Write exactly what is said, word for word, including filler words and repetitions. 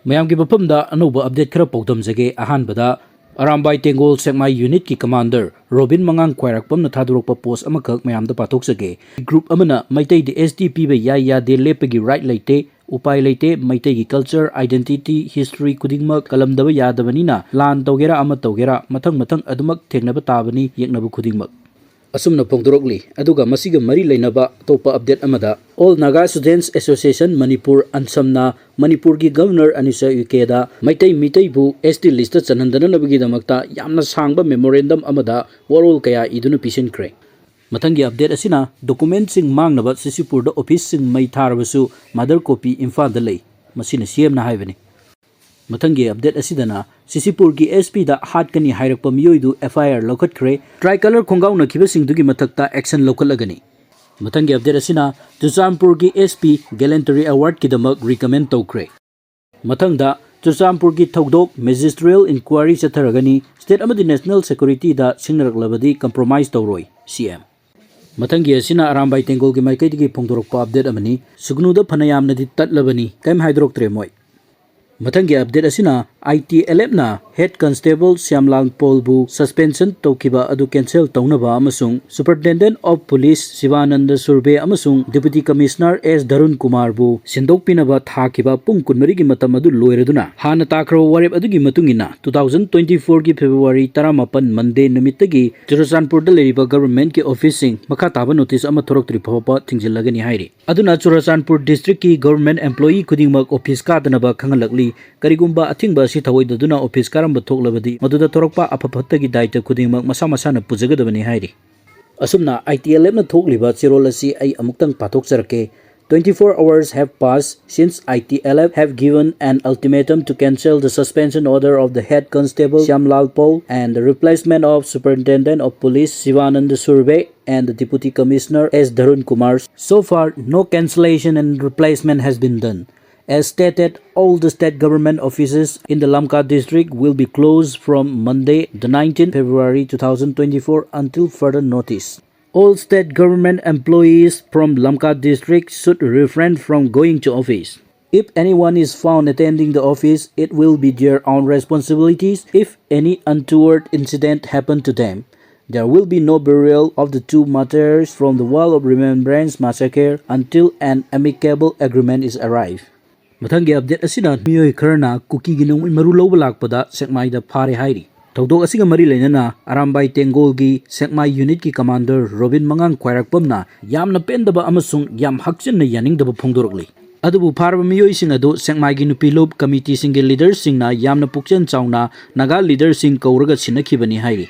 ꯃꯌꯥꯝꯒꯤ ꯃꯐꯝꯗ ꯑꯅꯧꯕ ꯑꯞꯗꯦꯠ ꯈꯔ ꯄꯥꯎꯗꯝꯖꯒꯦ꯫ ꯑꯍꯥꯟꯕꯗ, ꯑꯔꯥꯝꯕꯥꯏ ꯇꯦꯡꯒꯣꯜ ꯁꯦꯛꯃꯥꯏ ꯌꯨꯅꯤꯠꯀꯤ ꯀꯃꯥꯟꯗꯔ ꯔꯣꯕꯤꯟ ꯃꯉꯥꯡ ꯈ꯭ꯋꯥꯏꯔꯥꯛꯄꯝꯅ ꯊꯥꯗꯣꯔꯛꯄ ꯄꯣꯁ ꯑꯃꯈꯛ ꯃꯌꯥꯝꯗ ꯄꯥꯊꯣꯛꯆꯒꯦ꯫ ꯒ꯭ꯔꯨꯞ ꯑꯃꯅ ꯃꯩꯇꯩꯗ ꯑꯦꯁ ꯇꯤ ꯄꯤꯕ ꯌꯥꯏ ꯌꯥꯗꯦ ꯂꯦꯞꯄꯒꯤ ꯔꯥꯏꯠ ꯂꯩꯇꯦ, ꯎꯄꯥꯏ ꯂꯩꯇꯦ, ꯃꯩꯇꯩꯒꯤ ꯀꯜꯆꯔ, ꯑꯥꯏꯗꯦꯟꯇꯤꯇꯤ, ꯍꯤꯁꯇ꯭ꯔꯤ ꯈꯨꯗꯤꯡꯃꯛ ꯀꯜꯂꯝꯗꯕ ꯌꯥꯗꯕꯅꯤꯅ ꯂꯥꯟ ꯇꯧꯒꯦꯔꯥ ꯑꯃ ꯇꯧꯒꯦꯔꯥ ꯃꯊꯪ ꯃꯊꯪ ꯑꯗꯨꯃꯛ ꯊꯦꯡꯅꯕ ꯇꯥꯕꯅꯤ ꯌꯦꯛꯅꯕ ꯈꯨꯗꯤꯡꯃꯛ꯫ ꯑꯁꯨꯝꯅ ꯐꯣꯡꯗꯣꯔꯛꯂꯤ꯫ ꯑꯗꯨꯒ ꯃꯁꯤꯒ ꯃꯔꯤ ꯂꯩꯅꯕ ꯑꯇꯣꯞꯄ ꯑꯞꯗꯦꯠ ꯑꯃꯗ, All Naga Students Association Manipur, ꯑꯟꯁꯝꯅ ꯃꯅꯤꯄꯨꯔꯒꯤ ꯒꯚꯔꯅꯔ ꯑꯅꯤꯁꯥ ꯎꯏꯀꯦꯗ ꯃꯩꯇꯩ ꯃꯤꯇꯩꯕꯨ ꯑꯦꯁ ꯇꯤ ꯂꯤꯁꯇ ꯆꯟꯍꯟꯗꯅꯕꯒꯤꯗꯃꯛꯇ ꯌꯥꯝꯅ ꯁꯥꯡꯕ ꯃꯦꯃꯣꯔꯦꯟꯗꯝ ꯑꯃꯗ ꯋꯥꯔꯣꯜ ꯀꯌꯥ ꯏꯗꯨꯅ ꯄꯤꯁꯤꯟꯈ꯭ꯔꯦ꯫ ꯃꯊꯪꯒꯤ ꯑꯞꯗꯦꯠ ꯑꯁꯤꯅ ꯗꯣꯀꯨꯃꯦꯟꯠꯁꯤꯡ ꯃꯥꯡꯅꯕ ꯁꯤꯁꯤꯄꯨꯔꯗ ꯑꯣꯐꯤꯁꯁꯤꯡ ꯃꯩ ꯊꯥꯔꯕꯁꯨ ꯃꯥꯗꯔ ꯀꯣꯄꯤ ꯏꯝꯐꯥꯜꯗ ꯂꯩ꯫ ꯃꯁꯤꯅ ꯁꯤ ꯑꯦꯝꯅ ꯍꯥꯏꯕꯅꯤ꯫ ꯃꯊꯪꯒꯤ ꯑꯞꯗꯦꯠ ꯑꯁꯤꯗꯅ ꯁꯤꯁꯤꯄꯨꯔꯒꯤ ꯑꯦꯁ ꯄꯤꯗ ꯍꯥꯠꯀꯅꯤ ꯍꯥꯏꯔꯛꯄ ꯃꯤꯑꯣꯏꯗꯨ ꯑꯦꯐ ꯑꯥꯏ ꯑꯥꯔ ꯂꯧꯈꯠꯈ꯭ꯔꯦ꯫ ꯇ꯭ꯔꯥꯏ ꯀꯂꯔ ꯈꯣꯡꯒꯥꯎꯅꯈꯤꯕꯁꯤꯡꯗꯨꯒꯤ ꯃꯊꯛꯇ ꯑꯦꯛꯁꯟ ꯂꯧꯈꯠꯂꯒꯅꯤ꯫ ꯃꯊꯪꯒꯤ ꯑꯞꯗꯦꯠ ꯑꯁꯤꯅ ꯆꯨꯔꯆꯥꯟꯄꯨꯔꯒꯤ ꯑꯦꯁ ꯄꯤ ꯒꯦꯂꯦꯟꯇꯔꯤ ꯑꯦꯋꯥꯔꯗꯀꯤꯗꯃꯛ ꯔꯤꯀꯃꯦꯟ ꯇꯧꯈ꯭ꯔꯦ꯫ ꯃꯊꯪꯗ ꯆꯨꯔꯆꯥꯟꯄꯨꯔꯒꯤ ꯊꯧꯗꯣꯛ ꯃꯦꯖꯤꯁꯇ꯭ꯔꯤꯌꯦꯜ ꯏꯟꯀ꯭ꯋꯥꯏꯔꯤ ꯆꯠꯊꯔꯒꯅꯤ꯫ ꯁ꯭ꯇꯦꯠ ꯑꯃꯗꯤ ꯅꯦꯁꯅꯦꯜ ꯁꯦꯀ꯭ꯌꯨꯔꯤꯇꯤꯗ ꯁꯤꯡꯅꯔꯛꯂꯕꯗꯤ ꯀꯝꯄ꯭ꯔꯣꯃꯥꯏꯁ ꯇꯧꯔꯣꯏ, ꯁꯤ ꯑꯦꯝ꯫ ꯃꯊꯪꯒꯤ ꯑꯁꯤꯅ ꯑꯔꯥꯝꯕꯥꯏ ꯇꯦꯡꯒꯣꯜꯒꯤ ꯃꯥꯏꯀꯩꯗꯒꯤ ꯐꯣꯡꯗꯣꯔꯛꯄ ꯑꯞꯗꯦꯠ ꯑꯃꯅꯤ꯫ ꯁꯨꯒꯅꯨꯗ ꯐꯅ ꯌꯥꯝꯅꯗꯤ ꯇꯠꯂꯕꯅꯤ, ꯀꯔꯤꯝ ꯍꯥꯏꯗꯣꯔꯛꯇ꯭ꯔꯦ ꯃꯣꯏ꯫ ꯃꯊꯪꯒꯤ ꯑꯞꯗꯦꯠ ꯑꯁꯤꯅ ꯑꯥꯏ ꯇꯤ ꯑꯦꯜ ꯑꯦꯐꯅ ꯍꯦꯗ ꯀꯟꯁꯇꯦꯕꯜ ꯁ꯭ꯌꯥꯝꯂꯥꯜ ꯄꯣꯜꯕꯨ ꯁꯁꯄꯦꯟꯁꯟ ꯇꯧꯈꯤꯕ ꯑꯗꯨ ꯀꯦꯟꯁꯦꯜ ꯇꯧꯅꯕ ꯑꯃꯁꯨꯡ superintendent of police Shivanand Surve ꯑꯃꯁꯨꯡ ꯗꯤꯄꯨꯇꯤ ꯀꯃꯤꯁꯅꯔ ꯑꯦꯁ ꯙꯔꯨꯟ ꯀꯨꯃꯥꯔꯕꯨ ꯁꯤꯟꯗꯣꯛꯄꯤꯅꯕ ꯊꯥꯈꯤꯕ ꯄꯨꯡ ꯀꯨꯟꯃꯔꯤꯒꯤ ꯃꯇꯝ ꯑꯗꯨ ꯂꯣꯏꯔꯗꯨꯅ ꯍꯥꯟꯅ ꯇꯥꯈ꯭ꯔꯕ ꯋꯥꯔꯦꯞ ꯑꯗꯨꯒꯤ ꯃꯇꯨꯡ ꯏꯟꯅ two thousand twenty fourꯒꯤ ꯐꯦꯕ꯭ꯔꯨꯋꯥꯔꯤ ꯇꯔꯥꯃꯥꯄꯟ ꯃꯟꯗꯦ ꯅꯨꯃꯤꯠꯇꯒꯤ ꯆꯨꯔꯆꯥꯟꯄꯨꯔꯗ ꯂꯩꯔꯤꯕ ꯒꯚꯔꯟꯃꯦꯟꯠꯀꯤ ꯑꯣꯐꯤꯁꯁꯤꯡ ꯃꯈꯥ ꯇꯥꯕ ꯅꯣꯇꯤꯁ ꯑꯃ ꯊꯣꯔꯛꯇ꯭ꯔꯤ ꯐꯥꯎꯕ ꯊꯤꯡꯖꯤꯜꯂꯒꯅꯤ ꯍꯥꯏꯔꯤ꯫ ꯑꯗꯨꯅ ꯆꯨꯔꯆꯥꯟꯄꯨꯔ ꯗꯤꯁꯇ꯭ꯔꯤꯛꯀꯤ ꯒꯚꯔꯟꯃꯦꯟꯠ ꯑꯦꯝꯄ꯭ꯂꯣꯌꯤ ꯈꯨꯗꯤꯡꯃꯛ ꯑꯣꯐꯤꯁ ꯀꯥꯗꯅꯕ ꯈꯪꯍꯜꯂꯛꯂꯤ꯫ ꯀꯔꯤꯒꯨꯝꯕ ꯑꯊꯤꯡꯕ ꯑꯁꯤ ꯊꯧꯑꯣꯏꯗꯗꯨꯅ ꯑꯣꯐꯤꯁ ꯀꯥꯔꯝꯕ ꯊꯣꯛꯂꯕꯗꯤ ꯃꯗꯨꯗ ꯊꯣꯔꯛꯄ ꯑꯐ ꯐꯠꯇꯒꯤ ꯗꯥꯏꯇ ꯈꯨꯗꯤꯡꯃꯛ ꯃꯁꯥ ꯃꯁꯥꯅ ꯄꯨꯖꯒꯗꯕꯅꯤ ꯍꯥꯏꯔꯤ꯫ ꯑꯁꯨꯝꯅ ꯑꯥꯏ ꯇꯤ ꯑꯦꯜ ꯑꯦꯐꯅ ꯊꯣꯛꯂꯤꯕ ꯆꯦꯔꯣꯜ ꯑꯁꯤ ꯑꯩ ꯑꯃꯨꯛꯇꯪ ꯄꯥꯊꯣꯛꯆꯔꯛꯀꯦ꯫ Twenty-four hours have passed since I T L F have given an ultimatum to cancel the suspension order of the head constable Shyamlal Paul and the replacement of Superintendent of Police Shivanand Surve and the Deputy Commissioner S Dharun Kumar. So far, no cancellation and replacement has been done. As stated, all the state government offices in the Lamka district will be closed from Monday, the nineteenth February two thousand twenty-four, until further notice. All state government employees from Lamka district should refrain from going to office. If anyone is found attending the office, it will be their own responsibilities if any untoward incident happened to them. There will be no burial of the two martyrs from the Wall of Remembrance massacre until an amicable agreement is arrived. ꯃꯊꯪꯒꯤ update ꯑꯁꯤꯅ ꯃꯤꯑꯣꯏ ꯈꯔꯅ ꯀꯨꯀꯤꯒꯤ ꯅꯣꯡꯃꯩ ꯃꯔꯨ ꯂꯧꯕ ꯂꯥꯛꯄꯗ ꯁꯦꯛꯃꯥꯏꯗ ꯐꯥꯔꯦ ꯍꯥꯏꯔꯤ꯫ ꯊꯧꯗꯣꯛ ꯑꯁꯤꯒ ꯃꯔꯤ ꯂꯩꯅꯅ ꯑꯔꯥꯝꯕꯥꯏ ꯇꯦꯡꯒꯣꯜꯒꯤ ꯁꯦꯛꯃꯥꯏ ꯌꯨꯅꯤꯠꯀꯤ ꯀꯃꯥꯟꯗꯔ ꯔꯣꯕꯤꯟ ꯃꯉꯥꯡ ꯈ꯭ꯋꯥꯏꯔꯥꯛꯄꯝꯅ ꯌꯥꯝꯅ ꯄꯦꯟꯗꯕ ꯑꯃꯁꯨꯡ ꯌꯥꯝ ꯍꯛꯆꯤꯟꯅ ꯌꯥꯅꯤꯡꯗꯕ ꯐꯣꯡꯗꯣꯔꯛꯂꯤ꯫ ꯑꯗꯨꯕꯨ ꯐꯥꯔꯕ ꯃꯤꯑꯣꯏꯁꯤꯡ ꯑꯗꯨ ꯁꯦꯛꯃꯥꯏꯒꯤ ꯅꯨꯄꯤ ꯂꯨꯞ ꯀꯃꯤꯇꯤꯁꯤꯡꯒꯤ ꯂꯤꯗꯔꯁꯤꯡꯅ ꯌꯥꯝꯅ ꯄꯨꯛꯆꯦꯜ ꯆꯥꯎꯅ ꯅꯥꯒꯥ ꯂꯤꯗꯔꯁꯤꯡ ꯀꯧꯔꯒ ꯁꯤꯟꯅꯈꯤꯕꯅꯤ ꯍꯥꯏꯔꯤ꯫